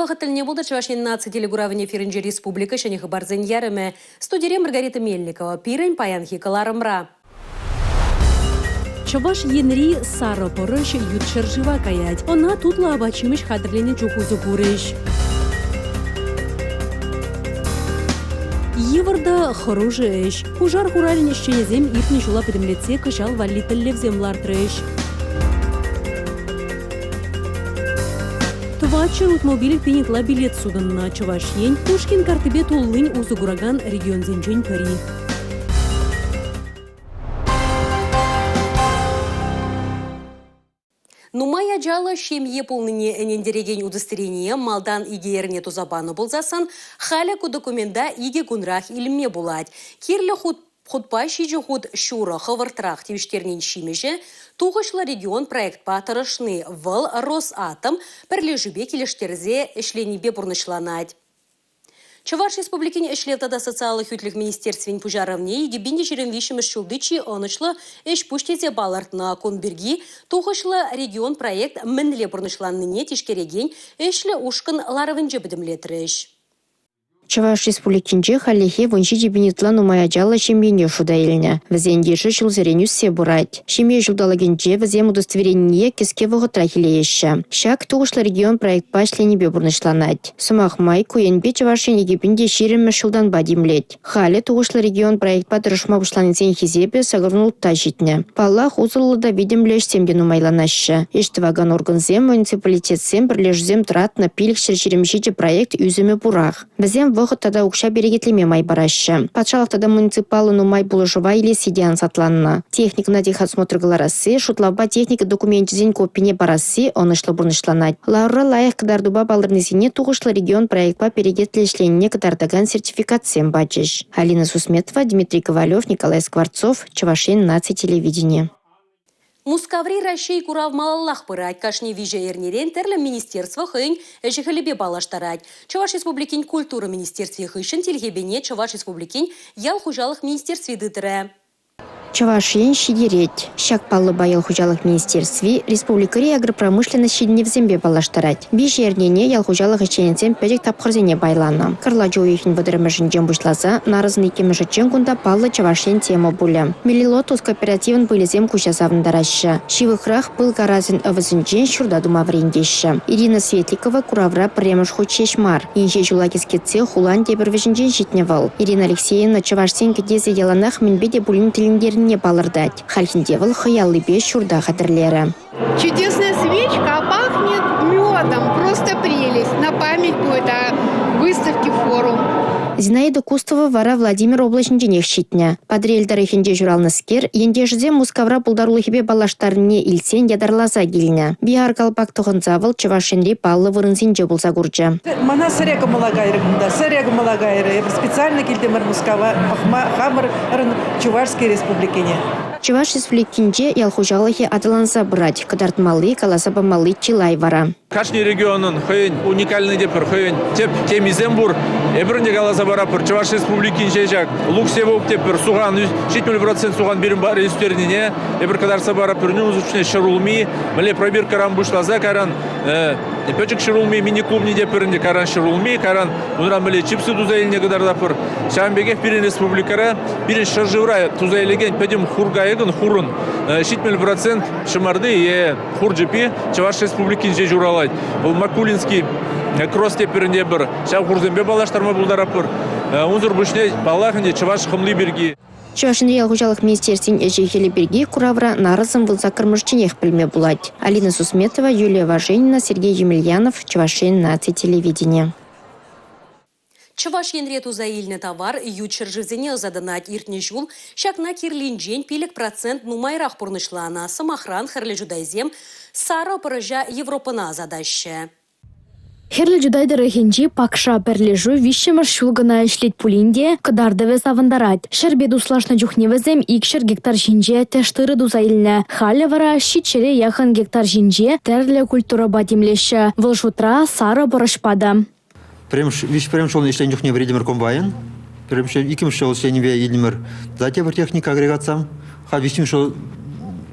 Вӑхӑт тӗлне пултӑр Чӑваш Ен наци телекуравӗн эфирӗнче республика ҫӗнӗ хыпарсен ярӑмӗ. Студире Маргарита Мельникова. Пирӗн паянхи кӑларӑмра. Чӑваш Енри сарӑ пӑрӑҫ ют ҫӗршыва каять. Ӑна тутлӑ апат-ҫимӗҫ хатӗрленӗ чух усӑ курӗҫ. Йывӑр та хӑрушӑ ӗҫ. Пушар хуралӗн ӗҫченӗсем иртнӗ ҫула пӗтӗмлетсе кӑҫал валли тӗллевсем лартрӗҫ. Тӑватҫӗр утмӑлпилӗк пин ытла билет сутӑннӑ. Чӑваш Ен Пушкин карттипе туллин усӑ куракан регионсенчен пӗри. Нумай ачаллӑ ҫемье пулнине ӗнентерекен удостоверение малтан икӗ эрне туса панӑ пулсассӑн, халӗ ку документа икӗ кунрах илме пулать. Кирлӗ хут хутпа ҫичӗ хут ҫурӑ хӑвӑртрах тивӗҫтернин ҫимӗҫӗ Тухӑҫлӑ регион проектпа тӑрӑшни. Вӑл Росатом пӗрлешӳпе килӗштерсе ӗҫленипе пурнӑҫланать. Чӑваш Республикин Ӗҫлев тата социаллӑ хӳтлӗх министерствин пуҫарӑвне 2023 ҫулти чи ӑнӑҫлӑ ӗҫ-пуҫ тесе палӑртнӑ. Кун пирки Тухӑҫлӑ регион проект мӗнле пурнӑҫланнине тишкерекен ӗҫлӗ ушкӑн ларӑвӗнче пӗтӗмлетрӗҫ. Чӑваш Республикинче хальлӗхе 17 пин ытла нумай ачаллӑ ҫемьене шута илнӗ. Вӗсен йышӗ ҫулсерен ӳссе пырать. Ҫемье ҫулталӑкӗнче вӗсем удостоверенине кӗске вӑхӑтрах илееҫҫӗ. Ҫак Тухӑҫлӑ регион проектпа ӗҫленипе пурнӑҫланать. Сӑмах май, ку енпе Чӑваш Ен 2020-мӗш ҫултанпа тимлет. Халӗ Тухӑҫлӑ регион проектпа тӑрӑшма пуҫланисен хисепӗ 86 ҫитнӗ. Паллах, усӑллӑ та витӗмлӗ ӗҫсем те нумайланаҫҫӗ. Ӗҫ тӑвакан органсем, муниципалитетсем, пӗрлешӳсем тӑратнӑ 527 проект ӳсӗмӗ пурах. Вӗсем вӑхӑт тата укҫа перекетлеме май параҫҫӗ. Патшалӑх тата муниципаллӑ нумай пулӑшӑва илесси те ансатланнӑ. Техникӑна техосмотр кӑларасси, шутлавпа техника докуменчӗсен копине парасси ӑнӑҫлӑ пурнӑҫланать. Ларура лайӑх кӑтартупа палӑрнисене Тухӑҫлӑ регион проектпа перекетлӗ ӗҫленине кӑтартакан сертификатсем пачӗҫ. Алина Сусметова, Дмитрий Ковалев, Николай Скворцов, Чӑваш Ен наци телевиденийӗ. Мускаври Раҫҫей курав малаллах пырать. Кашни виҫӗ эрнерен тӗрлӗ министерство хӑйӗн ӗҫӗ-хӗлӗпе паллаштарать. Чӑваш Республикин культура министерстви хыҫҫӑн тилхепене Чӑваш Республикин ял хуҫалӑх министерстви тытрӗ. Чӑваш Ен ҫитерет. Ҫак паллӑпа ял хуҫалӑх министерстви республикӑри агропромышленность ҫитӗнӗвӗсемпе паллаштарать. Виҫӗ эрнене ял хуҫалӑх ӗҫченӗсем пӗчӗк тапхӑрсене пайланӑ. Кӑрлач уйӑхӗн вӑтӑрмӗшӗнчен пуҫласа нарӑсӑн иккӗмӗшӗччен кунта паллӑ Чӑваш Ен тема пулӗ. Мелилотус кооперативӑн пылӗсем куҫа савӑнтараҫҫӗ. Ҫывӑхрах пыл карасӗн ӑвӑсӗнчен ҫурта тума вӗрентеҫҫӗ. Ирина Светликова куравра пӗрремӗш хут ҫеҫ мар. Инҫе ҫула кӗскетсе хулан тепӗр вӗҫӗнчен ҫитнӗ вӑл. Ирина Алексеевна чӑвашсен кӗтесӗ яланах мӗнпе те пулин тӗлӗнтернине палӑртать. Хальхинче вӑл хӑй аллипе ҫурта хатӗрлерӗ. Чудесная свечка, а пахнет медом. Просто прелесть. На память будет о выставке форум. Зинаида Кустова вара Владимир облаҫӗнченех ҫитнӗ. Патӑрьел тӑрӑхӗнче ҫуралнӑскер ентешӗсем Мускавра пултарулӑхӗпе паллаштарнине илтсен ятарласа килнӗ. Биар калпак тӑхӑнса вӑл Чӑваш Енри паллӑ вырӑнсенче пулса курчӗ. Мана сӗре кӑмӑла кайрӗ кунта, сӗре кӑмӑла кайрӗ. Эпир специально килтӗмӗр Мускава пӑхма хамӑрӑн Чувашский республикине. Чӑваш Республикинче ял хуҫалӑхӗ аталанса пырать. Кӑтартмалли, каласа памалли чылай вара. Кашни регионӑн хӑйӗн уникальнӑй те пӗр хӑйӗн тӗп темисем пур. Эпир ӗнтӗ каласа паратпӑр, Чӑваш Республикинче ҫак лук-севок те пӗр сухан, 70% сухан пирӗн ӳстернине эпир кӑтартса паратпӑр. Унсӑр пуҫне ҫӗрулми, мӗнле пробиркӑран пуҫласа кайран пӗчӗк ҫӗрулми мини-клубне те пӗр ӗнтӗ кайран ҫӗрулми, кайран унран мӗнле чипсы туса илнине кӑтартатпӑр. Ҫавӑн пекех пирӗн республикӑра, пирӗн ҫӗршывра туса илекен пӗтӗм хур-кайӑкӑн хурӑн 70% ҫӑмарти е хур чӗппи Чӑваш Республикинче ҫуралать. Вӑл Макулинский кросс тепӗр тепӗр ҫав хурсемпе паллаштарма пултаратпӑр. Унсӑр пуҫне, паллах ӗнтӗ, чӑваш хӑмли пирки. Чӑваш Енри ял хуҫалӑх министерствин ӗҫӗ-хӗлӗ пирки куравра нарӑсӑн 18-мӗшченех пӗлме пулать. Алина Сусметова, Юлия Важенина, Сергей Емельянов, Чӑваш Ен наци телевиденийӗ. Чӑваш Енре туса илнӗ тавар ют ҫӗршывсене ӑсатӑнать. Иртнӗ ҫул ҫакна кирлинчен 5% нумайрах пурнӑҫланӑ. Сӑмахран, Хӗрлӗ Чутайсем сарӑ пӑрӑҫа Европӑна ӑсатаҫҫӗ. Хӗрлӗ Чутай тӑрӑхӗнчи Пакша пӗрлешӳ виҫҫӗмӗш ҫул кӑна ӗҫлет пулин те кӑтартӑвӗ савӑнтарать. Ҫӗрпе туслашнӑ чухне вӗсем 200 гектар ҫинче тӗш тырӑ туса илнӗ. Халӗ вара ҫичҫӗре яхӑн гектар ҫинче тӗрлӗ культурӑпа тимлеҫҫӗ. Вӑл шутра сарӑ пӑрӑҫпа та. Пӗрремӗш, виҫ пӗрремӗш ҫул ӗҫленӗ чухне вӗретӗмӗр комбайн. Пӗрремӗш иккӗмӗш ҫул ӗҫленипе илтӗмӗр тата тепӗр техника агрегатсем. Халь виҫҫӗмӗш ҫул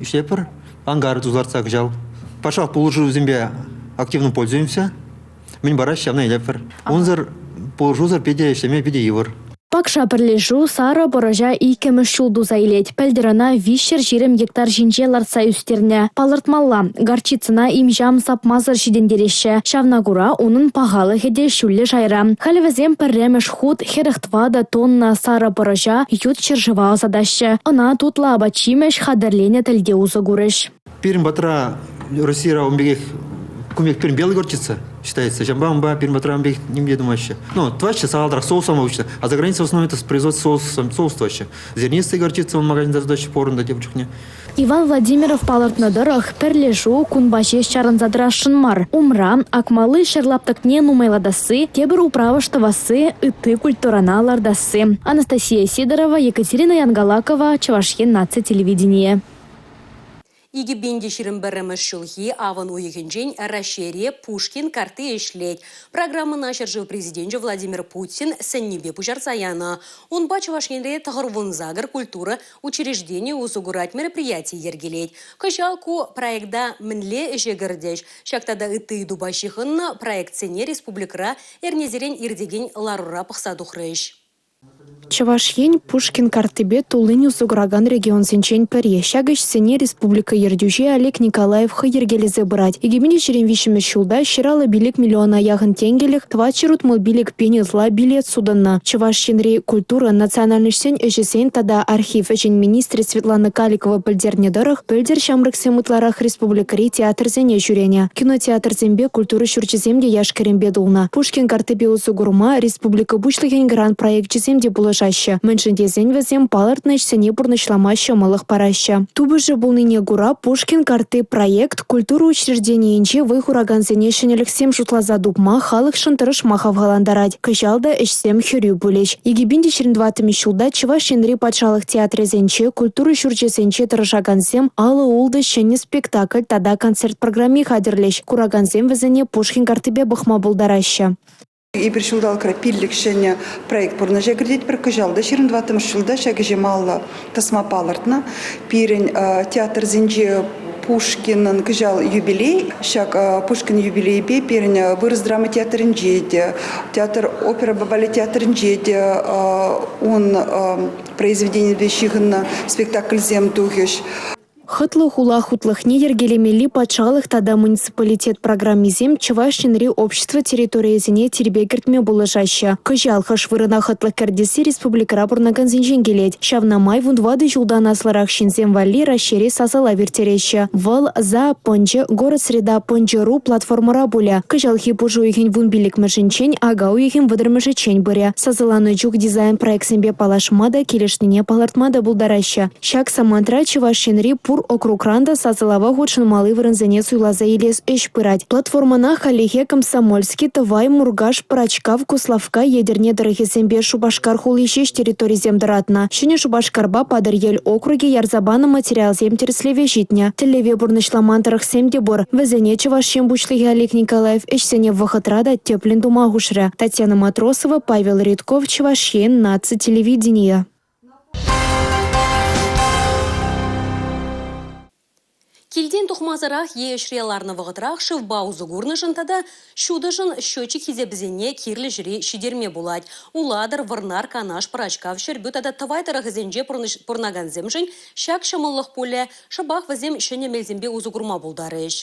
ӗҫлетпӗр. Ангар тултарса кӑҫал. Патшалӑх пулӑшӑвӗсемпе активно пользуемся. Мӗн параҫҫӗ, ҫавна илетпӗр. Унсӑр пулӑшусӑр питӗ ӗҫлеме питӗ йывӑр. Пакша пӗрлешӳ сарӑ пӑрӑҫа иккӗмӗш ҫул туса илет. Пӗлтӗр ӑна 320 гектар ҫинче лартса ӳстернӗ. Палӑртмалла, горчицӑна им-ҫам сапмасӑр ҫитӗнтереҫҫӗ. Ҫавна кура унӑн пахалӑхӗ те ҫӳллӗ шайра. Халӗ вӗсем пӗрремӗш хут 44 тонна сарӑ пӑрӑҫа ют ҫӗршыва ӑсатаҫҫӗ. Ӑна тутлӑ апат-ҫимӗҫ хатӗрленӗ тӗлте усӑ курӗҫ. Пирӗн патра Россияра ун пекех кун пек пирӗн белый горчица считается. Ҫавӑнпа унпа пирӗн патра ун пек ним те тумаҫҫӗ. Ну, тӑваҫҫӗ сахалтарах соус самоучно. А за границей в основном это производство соус, соус тӑваҫҫӗ. Зернистая горчица в магазинта сутаҫҫӗ порында тепӗр чухне. Иван Владимиров палӑртнӑ тӑрӑх, пӗрлешӳ кунпа ҫеҫ чарӑнса тӑрасшӑн мар. Умра акмалли ҫӗр лаптӑкне нумайлатасси, тепӗр управӑш тӑвасси, ытти культурӑна лартасси. Анастасия Сидорова, Екатерина Янгалакова, Чӑваш Ен наци телевиденийӗ. 2021 ҫулхи авӑн уйӑхӗнчен Раҫҫейре Пушкин картти ӗҫлет. Программӑна ҫӗршыв Президенчӗ Владимир Путин сӗннипе пуҫарса янӑ. Унпа Чӑваш Енре 98 культура учрежденийӗ усӑ курать мероприяти йӗркелет. Кӑҫал ку проекта мӗнле ӗҫе кӗртӗҫ? Ҫак тата ытти ыйтупа ҫыхӑннӑ проектсене республикӑра эрнесерен иртекен ларура пӑхса тухрӗҫ. Чӑваш Ен Пушкин карттипе туллин усӑ куракан регионсенчен пӗри. Ҫак ӗҫсене республика ертӳҫи Олег Николаев хӑй йӗркелесе пырать. 2023 ҫулта 155 миллиона яхӑн тенкӗлӗх 465 пин ытла билет сутӑннӑ. Чӑваш Енри культура, национальноҫсен ӗҫӗсен тата архив ӗҫӗн министрӗ Светлана Каликова пӗлтернӗ тӑрӑх, пӗлтӗр ҫамрӑксем ытларах республикӑри театрсене ҫӳренӗ. Кинотеатрсемпе культура ҫурчӗсем те яш-кӗрӗмпе тулнӑ. Пушкин карттипе усӑ курма республика Пуҫлӑхӗн грант проекчӗсем те пулӑшаҫҫӗ, мӗншӗн тесен вӗсем палӑртнӑ ӗҫсене пурнӑҫлама ҫӑмӑллӑх параҫҫӗ. Тупӑшӗ пулнине кура Пушкин картти проект культура учрежденийӗнче вӑй хуракансене ҫӗнӗлӗхсем шутласа тупма, халӑхшӑн тӑрӑшма хавхалантарать. Кӑҫал та ӗҫсем хӗрӳ пулӗҫ. 2024 ҫулта Чӑваш Енри патшалӑх театрӗсенче, культура ҫурчӗсенче тӑрӑшакансем 56 ҫӗнӗ спектакль тата концерт программи хатӗрлӗҫ. Куракансем вӗсене Пушкин карттипе пӑхма пултараҫҫӗ. Эпир ҫулталӑкра 5 ҫӗнӗ проект пурнӑҫа кӗртетпӗр. Кӑҫал та 24-мӗш ҫулта ҫак ӗҫе малалла тӑсма палӑртнӑ. Пирӗн театрсенче Пушкинӑн кӑҫал юбилей. Ҫак Пушкин юбилейӗпе пирӗн вырӑс драма театрӗнче те, театр оперӑпа балет театрӗнче те ун произведенийӗпе ҫыхӑннӑ спектакльсем тухӗҫ. Хӑтлӑ хула хутлӑхне йӗркелемелли патшалӑх тата муниципалитет программисем Чӑваш Енри общество территорийӗсене тирпей кӗртме пулӑшаҫҫӗ. Кӑҫал хӑш вырӑна хӑтлӑх кӗртесси республикӑра пурӑнакансенчен килет. Ҫавна май 14 ҫултан аслӑрах ҫынсем валли Раҫҫейре сасӑлав ирттереҫҫӗ. Вӑл «За пӑнчӑ город среда пӑнчӑ.ру» платформӑра пулӗ. Кӑҫалхи пуш уйӑхӗн 15-мӗшӗнчен ака уйӑхӗн 30-мӗшӗччен пырӗ. Сасӑланӑ чух дизайн-проектсемпе паллашма та, килӗшнине палӑртма та пултараҫҫӗ. Ҫак самантра Чӑваш Енри пур округран та сасӑлава хутшӑнмалли вырӑнсене суйласа илес ӗҫ пырать. Платформӑна хальлӗхе Комсомольски, Тӑвай, Муркаш, Пӑрачкав, Куславкка, Етӗрне тӑрӑхӗсемпе Шупашкар хули ҫеҫ территорисем тӑратнӑ. Ҫӗнӗ Шупашкарпа Патӑрьел округӗ ярса панӑ материалсем тӗрӗслеве ҫитнӗ. Тӗллеве пурнӑҫламан тӑрӑхсем те пур. Вӗсене Чӑваш Ен Пуҫлӑхӗ Олег Николаев ӗҫсене вӑхӑтра та тӗплӗн тума хушрӗ. Татьяна Матросова, Павел Редков, Чӑваш Ен, наци телевиденийӗ. Килтен тухмасӑрах е ӗҫре ларнӑ вӑхӑтрах шывпа усӑ курнӑшӑн тата ҫутӑшӑн счетчик хисепӗсене кирлӗ ҫӗре ҫитерме пулать. Улатӑр, Вӑрнар, Канаш, Пӑрачкав, Ҫӗрпӳ тата Тӑвай тӑрӑхӗсенче пурӑнакансемшӗн ҫак ҫӑмӑллӑх пулӗ. Шӑпах вӗсем ҫӗнӗ мелсемпе усӑ курма пултарӗҫ.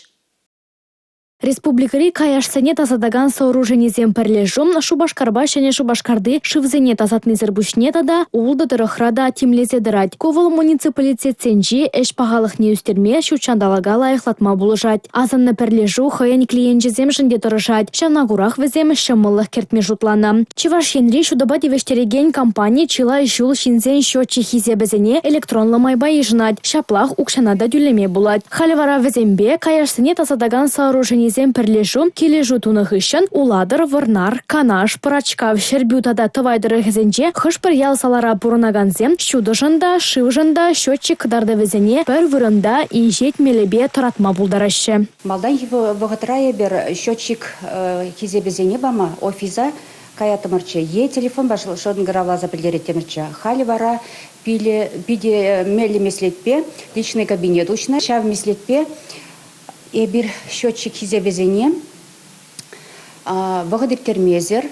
Республикӑри каяшсене тасатакан сооруженисем пӗрлешӳ Шупашкарпа Ҫӗнӗ Шупашкарти шывсене тасатнисӗр пуҫне тата ултӑ тӑрӑхра та тимлесе тӑрать. Ку вӑл муниципалитетсенчи ӗҫ пахалӑхне ӳстерме, ҫут ҫанталӑка лайӑхлатма пулӑшать. Асӑннӑ пӗрлешӳ хӑйӗн клиенчӗсемшӗн те тӑрӑшать. Ҫавна курах вӗсем ҫӑмӑллӑх кӗртме шутланӑ. Чӑваш Енри ҫутӑпа тивӗҫтерекен компани чылай ҫул ҫынсен счетчик хисепӗсене электронлӑ майпа йышӑнать. Ҫаплах укҫана та тӳлеме пулать. Халӗ вара вӗсемпе каяшсене тасатакан сооруженисем пӗрлешӳ килӗшӳ тунӑ хыҫҫӑн Улатӑр, Вӑрнар, Канаш, Пӑрачкав, Ҫӗрпӳ тата Тӑвай тӑрӑхӗсенче хӑш-пӗр ял-салара пурӑнакансем ҫутӑшӑн та, шывшӑн та счетчик кӑтартӑвӗсене пӗр вырӑнта инҫет мелӗпе тӑратма пултараҫҫӗ. Малтанхи вӑхӑтра эпир счетчик хисепӗсене пама офиса каяттӑмӑрччӗ е телефонпа шӑнкӑравласа пӗлтереттӗмӗрччӗ. Халӗ вара питӗ меллӗ меслетпе личный кабинет уҫнӑ. Ҫав меслетпе эпир счетчик хисепӗсене. вӑхӑт ирттермесӗр,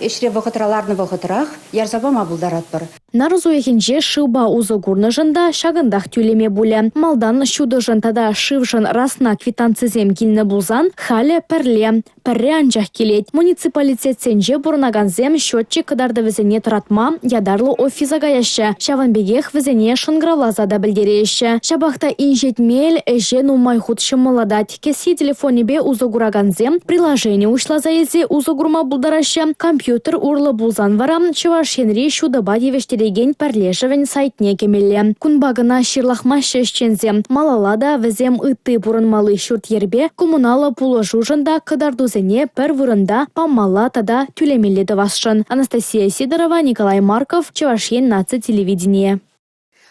ӗҫре вӑхӑтра ларнӑ вӑхӑтрах ярса пама пултаратпӑр. Нарӑс уйӑхӗнче шывпа усӑ курнӑшӑн та ҫакӑнтах тӳлеме пулӗ. Малтан ҫутӑшӑн тата шывшӑн расна квитанцисем килнӗ пулсан, халӗ пӗрле. Пӗрре анчах килет. Муниципалитетсенче пурӑнакансем счетчик кӑтартӑвӗсене тӑратма ятарлӑ офиса каяҫҫӗ. Ҫавӑн пекех вӗсене шӑнкӑравласа та пӗлтереҫҫӗ. Ҫапах та инҫет мел ӗҫе нумай хут ҫӑмӑллатать. Кӗсье телефонӗпе усӑ куракансем приложени уҫласа илсе усӑ курма пултараҫҫӗ. Компьютер урлӑ пулсан вара Чӑваш Енри ҫутӑпа тивӗҫтерекен пӗрлешӗвӗн сайтне кӗмелле. Кунпа кӑна ҫырлахмаҫҫӗ ӗҫченсем. Малалла та вӗсем ытти пурӑнмалли ҫурт-йӗрпе коммуналлӑ пулӑшушӑн та кӑтартусене пӗр вырӑнта памалла тата тӳлемелле тӑвасшӑн. Анастасия Сидорова, Николай Марков, Чӑваш Ен наци телевиденийӗ.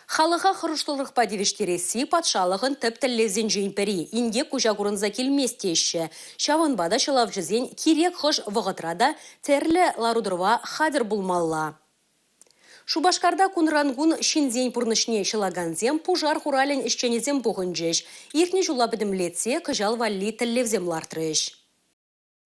Халӑха хӑрушсӑрлӑхпа тивӗҫтересси патшалӑхӑн тӗп тӗллевсенчен пӗри. Инкек куҫа курӑнса килмест теҫҫӗ. Ҫавӑнпа та ҫӑлавҫӑсен кирек хӑш вӑхӑтра та тӗрлӗ лару-тӑрӑва хатӗр пулмалла. Шупашкарта кунран-кун ҫынсен пурнӑҫне ҫӑлакансем пушар хуралӗн ӗҫченӗсем пухӑнчӗҫ. Иртнӗ ҫула пӗтӗмлетсе кӑҫал валли тӗллевсем лартрӗҫ.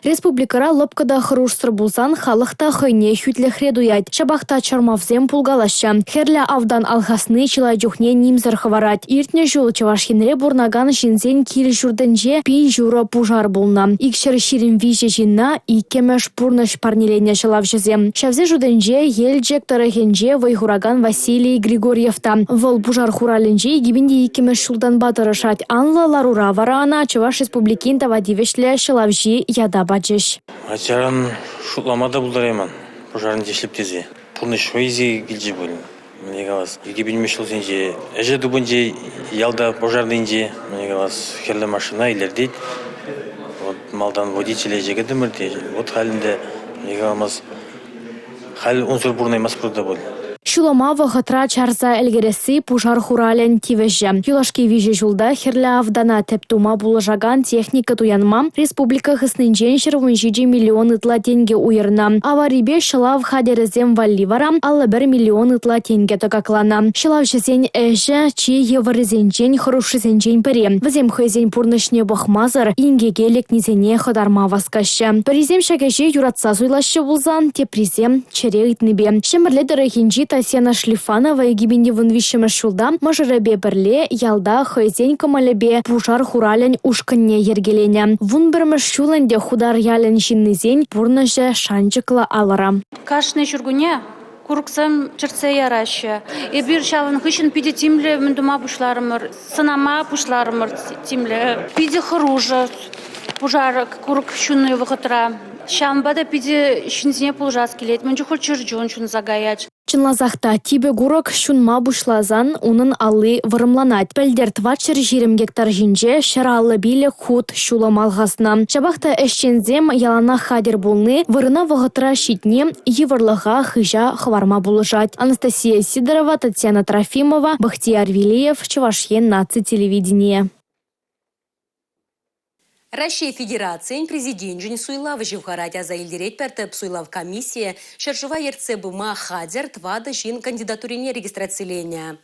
Республикӑра лӑпкӑ та хӑрушсӑр пулсан халӑх та хӑйне хӳтлӗхре туять. Ҫапах та чӑрмавсем пулкалаҫҫӗ. Хӗрлӗ автан алхасни чылай чухне нимсӗр хӑварать. Иртнӗ ҫул Чӑваш Енре пурӑнакан ҫынсен кил-ҫуртӗнче 1500 пушар пулнӑ. 223 ҫынна иккӗмӗш пурнӑҫ парнеленӗ ҫӑлавҫӑсем. Ҫавсен шутӗнче Елчӗк тӑрӑхӗнче вӑй хуракан Василий Григорьев та. Вӑл пушар хуралӗнче 2002-мӗш ҫултанпа тӑрӑшать. Анлӑ ларура вара ӑна Чӑваш Республикин тава тивӗҫлӗ ҫӑлавҫи ята пачӗҫ. Ачаран шутлама та пултарайман пушарӑн ӗҫлеп тесе. Пурнӑҫ хӑй килчӗ пуль. Мӗне калас, 2000 ҫулсенче ӗҫӗ тупӑнчӗ ялта пушарнинче. Мӗне калас, хӗрлӗ машина илӗртет. Вот малтан водителе ӗҫе кӗтӗмӗр те, вот халь ӗнтӗ, мӗне каламас, Халь унсӑр пурӑнаймастпӑр та пуль. Ҫулӑма вӑхӑтра чарса ӗлкӗресси пушар хуралӗн тивӗҫӗ. Юлашки виҫӗ ҫулта хӗрлӗ автана тӗп тума пулӑшакан техника туянма республика хыснинчен 117 миллион ытла тенкӗ уйӑрнӑ. Аварипе ҫӑлав хатӗрӗсем валли вара 51 миллион ытла тенкӗ тӑкакланӑ. Ҫӑлавҫӑсен ӗҫӗ чи йывӑррисенчен, хӑрушшисенчен пӗри. Вӗсем хӑйсен пурнӑҫне пӑхмасӑр инкеке лекнисене хӑтарма васкаҫҫӗ. Пӗрисем ҫак ӗҫе юратса суйлаҫҫӗ пулсан, теприсем чӗре ыйтнипе. Ҫӗмӗрле тӑрӑхӗнчи Татьяна Шлифанова 2013-мӗш ҫулта мӑшӑрӗпе пӗрле ялта хӑйсен кӑмӑлӗпе пушар хуралӗн ушкӑнне йӗркеленӗ. 11-мӗш ҫул ӗнтӗ Хутар ялӗн ҫыннисен пурнӑҫӗ шанчӑклӑ алӑра. Кашни ҫуркунне курӑксем чӗртсе яраҫҫӗ. Эпир ҫавӑн хыҫҫӑн питӗ тимлӗ мӗн тума пуҫларӑмӑр, сӑнама пуҫларӑмӑр тимлӗ. Питӗ хӑрушӑ пушар курӑк ҫуннӑ вӑхӑтра. Ҫавӑнпа та питӗ ҫынсене пулӑшас килет. Мӗн чухлӗ чӗрчун ҫунса каять. Чӑнласах та, типӗ курӑк ҫунма пуҫласан унӑн алли вӑрӑмланать. Пӗлтӗр 420 гектар ҫинче 155 хут ҫулӑм алхаснӑ. Ҫапах та ӗҫченсем яланах хатӗр пулни, вырӑна вӑхӑтра ҫитни йывӑрлӑха хыҫа хӑварма пулӑшать. Анастасия Сидорова, Татьяна Трофимова, Бахтияр Велиев, Чӑваш Ен наци телевиденийӗ. Раҫҫей Федерацийӗн Президенчӗн суйлавӗ ҫывхарать, аса илтеретпӗр тӗп суйлав комиссийӗ ҫӗршыва ертсе пыма хатӗр тӑватӑ ҫын кандидатурине регистрациленӗ.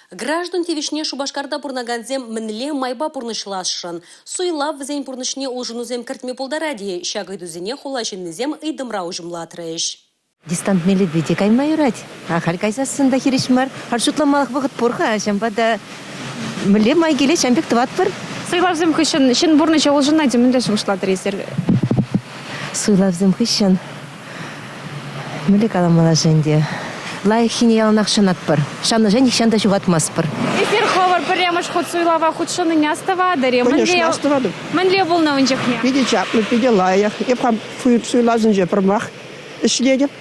Граждан тивӗҫне Шупашкарта пурӑнакансем мӗнле майпа пурнӑҫласшӑн? Суйлав вӗсен пурнӑҫне улшӑнусем кӗртме пултарать-и? Ҫак ыйтусене хула ҫыннисем ыйтӑмра уҫӑмлатрӗҫ. Дистант мелӗпе те кайма юрать. Ахаль кайсассӑн та хирӗҫ мар. Халь шутламалӑх вӑхӑт пур-ха, ҫавӑнпа та мӗнле май килет, ҫавӑн пек тӑватпӑр. Суйлавсем хыҫҫӑн ҫын пурнӑҫӗ улшӑнать-и? Мӗнле шухӑшлатӑр эсир? Суйлавсем хыҫҫӑн мӗнле каламалла-ши ӗнтӗ? Лайӑххине яланах шанатпӑр. Шаннӑшӑн нихҫан та ҫухатмастпӑр. Эсир хӑвӑр пӗрремӗш хут суйлава хутшӑннине астӑватӑр-и? Конечно, астӑватӑп. Мӗнле пулнӑ ун чухне? Питӗ чаплӑ, питӗ лайӑх. Эп хам суйлавсенче пӗрмах ӗҫлетӗп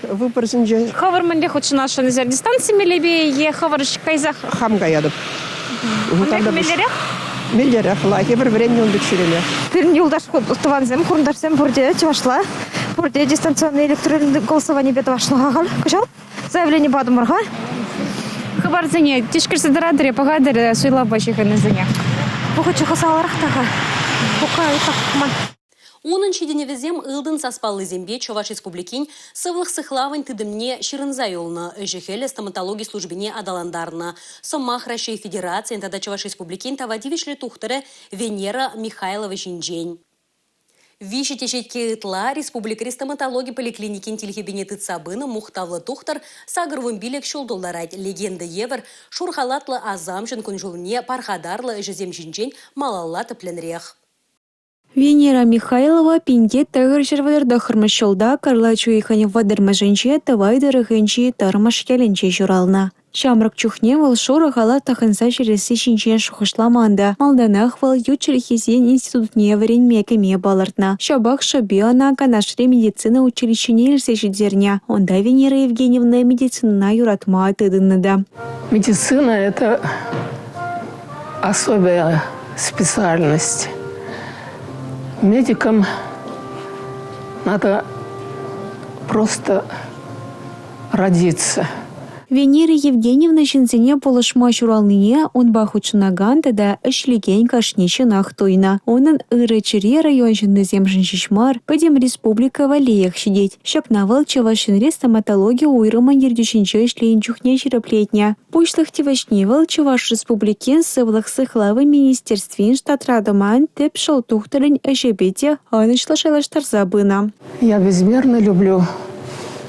выборсенче. Хӑвӑр мӗнле хутшӑнасшӑн эсир? Дистанци мелӗпе е хӑвӑр кайсах? Хам каятӑп. Ун меллерех? Меллерех, лайӑх. Эпир вӗреннӗ ун пек ҫӳреме. Пирӗн юлташ тӑвансем, хурӑнташсем пурте чӑвашла, пурте дистанционный электронный голосованипе тӑвашлӑха халь кӑҫал заявлени патӑмӑр-ха. Хыпарсене тишкерсе тӑратӑр-и, пӑхатӑр суйлавпа ҫыхӑннисене? Вӑхӑчӗ хӑсаларах та-ха. Пока ытлах пӑхман. Унӑн ҫитӗнӗвӗсем ылтӑн саспаллисемпе Чӑваш Республикин сывлӑх сыхлавӗн тытӑмне ҫырӑнса юлнӑ, ӗҫӗ-хӗлӗ стоматологи службине аталантарнӑ. Сӑмах Раҫҫей Федерацийӗн тата Чӑваш Республикин тава тивӗҫлӗ тухтӑрӗ Венера Михайлова ҫинчен. Виҫӗ теҫетке ытла республикӑри стоматологи поликлиникин тилхепине тытса пынӑ мухтавлӑ тухтӑр 85 ҫул тултарать. Легенда евӗр шур халатлӑ асамҫӑн кун-ҫулне пархатарлӑ ӗҫӗсем ҫинчен малалла тӗплӗнрех. Венера Михайлова 1939-мӗш ҫулта кӑрлач уйӑхӗн 30-мӗшӗнче Тӑвай тӑрӑхӗнчи Тӑрмӑш ялӗнче ҫуралнӑ. Ҫамрӑк чухне вӑл шурӑ халат тӑхӑнса ҫӳресси ҫинчен шухӑшламан та. Малтанах вӑл ют чӗлхесен институтне вӗренме кӗме палӑртнӑ. Ҫапах шӑпи ӑна Канашри медицина училищине илсе ҫитернӗ. Унта Венера Евгеньевна медицинӑна юратма тытӑннӑ та. Медицина – это особая специальность. Медикам надо просто родиться. Венера Евгеньевна ҫынсене пулӑшма ҫуралнине унпа хутшӑнакан тата ӗҫлекен кашни ҫынах туйнӑ. Унӑн ырӑ чӗри район ҫыннисемшӗн ҫеҫ мар, пӗтӗм республика валлиех ҫитет. Ҫакна вӑл Чӑваш Енри стоматологи уйрӑмӗн ертӳҫинче ӗҫленӗ чухне ҫирӗплетнӗ. Пуҫлӑх тивӗҫне вӑл Чӑваш Республикин Сывлӑх сыхлавӗн министерствин штатра тӑман тӗп шӑл тухтӑрӗн ӗҫӗпе те ӑнӑҫлӑ шайлаштарса пынӑ. Я безмерно люблю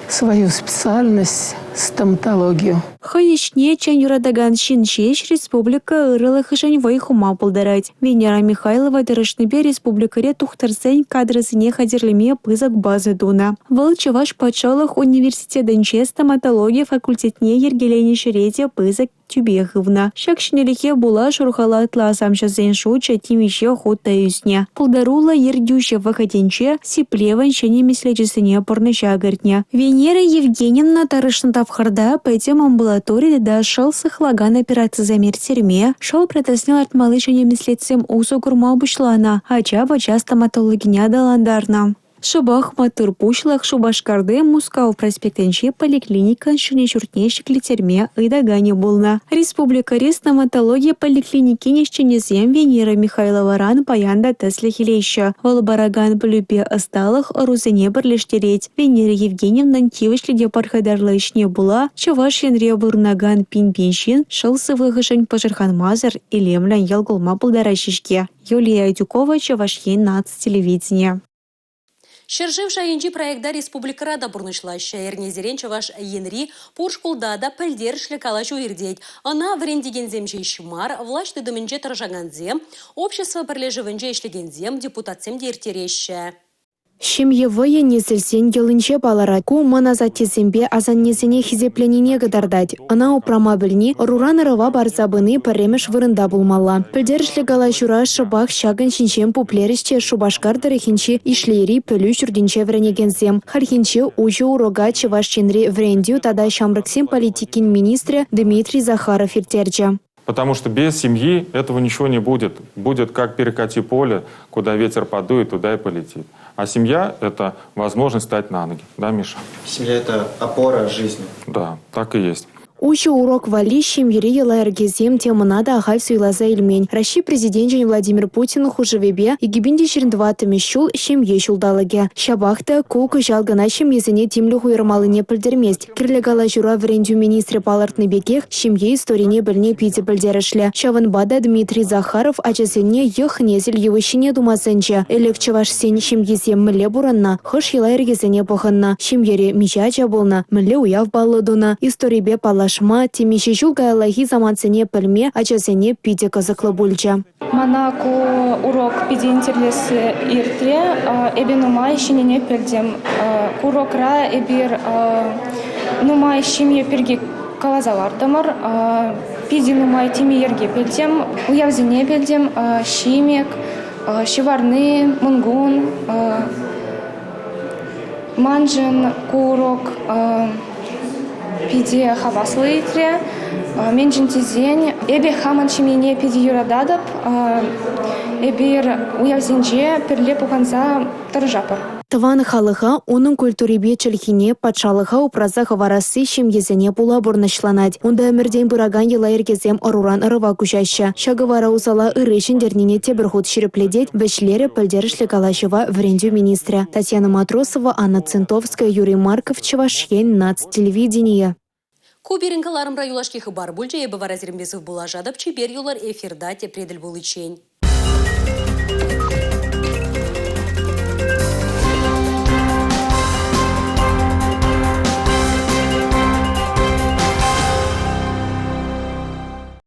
свою специальность стоматологию. Хӑй ӗҫне чӑн юратакан ҫын ҫеҫ республика ырӑлӑхӗшӗн вӑй хума пултарать. Венера Михайлова тӑрӑшнипе республикӑри тухтӑрсен кадрӗсене хатӗрлеме пысӑк база тунӑ. Вӑл Чӑваш патшалӑх университетӗнче стоматологи факультетне йӗркеленӗ ҫӗре те пысӑк тӳпе хывнӑ. Ҫак ҫӗнӗлӗхе пула шур халатлӑ асамҫӑсен шучӗ темиҫе хут та ӳснӗ. Пултаруллӑ ертӳҫӗ вӑхӑтӗнче сиплевӗн ҫӗнӗ меслечӗсене пурнӑҫа кӗртнӗ. Венера Евгеньевна тӑрӑшнӑ тапхӑрта пӗтӗм амбулатори тата шӑл сыхлакан операцисем ирттерме, шӑл протезне лартмалли ҫӗнӗ меслетсем усӑ курма пуҫланӑ, ача-пӑча стоматологине аталантарнӑ. Шӑпах маттур пуҫлӑх Шупашкарти Мускав проспектӗнчи поликлиникӑн ҫӗнӗ ҫуртне ҫӗклеттерме ыйтаканӗ пулнӑ. Республикӑри стоматологи поликлиникин ӗҫченӗсем Венера Михайловӑран паян та тӗслӗх илеҫҫӗ. Вӑл паракан пӗлӳпе ӑсталӑх ӑрусене пӗрлештерет. Венера Евгеньевнӑн тивӗҫлӗ те пархатарлӑ ӗҫне пула Чӑваш Енре пурӑнакан пин-пин ҫын шӑл сывлӑхӗшӗн пӑшӑрханмасӑр илемлӗн йӑл кулма пултараҫҫӗ-ҫке. Юлия Адюкова, Чӑваш Ен наци телевиденийӗ. Ҫӗршыв шайӗнчи проекта республикӑра та пурнӑҫлаҫҫӗ. Эрнесерен Чӑваш Енри пур шкулта та пӗлтерӗшлӗ калаҫу иртет. Ӑна вӗрентекенсем ҫеҫ мар, влаҫ тытӑмӗнче тӑрӑшакансем, общество пӗрлешӗвӗнче ӗҫлекенсем, депутатсем те ирттереҫҫӗ. Ҫемье вӑйӗ несӗлсен йӑлинче палӑрать. Ку мӑн асаттесемпе асаннесене хисепленине кӑтартать. Ӑна упрама пӗлни, ӑруран ӑрӑва парса пыни пӗрремӗш вырӑнта пулмалла. Пӗлтерӗшлӗ калаҫура шӑпах ҫакӑн ҫинчен пуплерӗҫ те Шупашкар тӑрӑхӗнчи Ишлейри пӗлӳ ҫуртӗнче вӗренекенсем. Хальхинче уҫӑ урока Чӑваш Енри вӗрентӳ тата ҫамрӑксен политикин министрӗ Дмитрий Захаров ирттерчӗ. Потому что без семьи этого ничего не будет. Будет как перекати поле, куда ветер подует, туда и полетит. А семья – это возможность стать на ноги. Да, Миша? Семья – это опора жизни. Да, так и есть. Уҫӑ урок валли ҫемьери йӑла-йӗркесем темӑна та ахаль суйласа илмен. Раҫҫей Президенчӗн Владимир Путин хушӑвӗпе 2024-мӗш ҫул – ҫемье ҫулталӑкӗ. Ҫапах та ку кӑҫал кӑна ҫемьесене тимлӗх уйӑрмаллине пӗлтермест. Кирлӗ калаҫура вӗрентӳ министрӗ палӑртнӑ пекех, ҫемье историне пӗлни питӗ пӗлтерӗшлӗ. Ҫавӑнпа та Дмитрий Захаров ачасене йӑх-несӗл йывӑҫҫине тума сӗнчӗ. Ӗлӗк чӑвашсен ҫемйисем мӗнле пурӑннӑ, хӑш йӑла-йӗркесене пӑхӑннӑ, ҫемьере миҫе ача пулнӑ, мӗнле уяв паллӑ тунӑ, историпе паллашма, темиҫе ҫул каяллахи самантсене пӗлме ачасене питӗ кӑсӑклӑ пулчӗ. Мана ку урок питӗ интереслӗ иртрӗ. Эпӗ нумай ҫӗннине пӗлтӗм. Ку урокра эпир нумай ҫемье пирки каласа лартӑмӑр. Питӗ нумай теме-йӗрке пӗлтӗм, уявсене пӗлтӗм, Ҫимӗк, Ҫӑварни, Мӑнкун. Маншӑн ку урок питӗ хаваслӑ иртрӗ. Мӗншӗн тесен эпӗ хамӑн ҫемьене питӗ юрататӑп. Эпир уявсенче пӗрле пухӑнса тӑрӑшатпӑр. Тӑван халӑха, унӑн культурипе чӗлхине, патшалӑха упраса хӑварасси ҫемьесене пула пурнӑҫланать. Унта ӗмӗртен пыракан йӑла-йӗркесем ӑруран ӑрӑва куҫаҫҫӗ. Ҫакӑ вара усала ырри ҫӗнтернине тепӗр хут ҫирӗплетет, вӗҫлерӗ пӗлтерӗшлӗ калаҫӑва вӗрентӳ министрӗ. Татьяна Матросова, Анна Центовская, Юрий Марков, Чӑваш Ен наци телевиденийӗ. Ку пирӗн кӑларӑмра юлашки хыпар пулчӗ. Эпӗ вара сирӗнпе сывпуллашатӑп. Чипер юлӑр эфирта тепре тӗл пуличчен.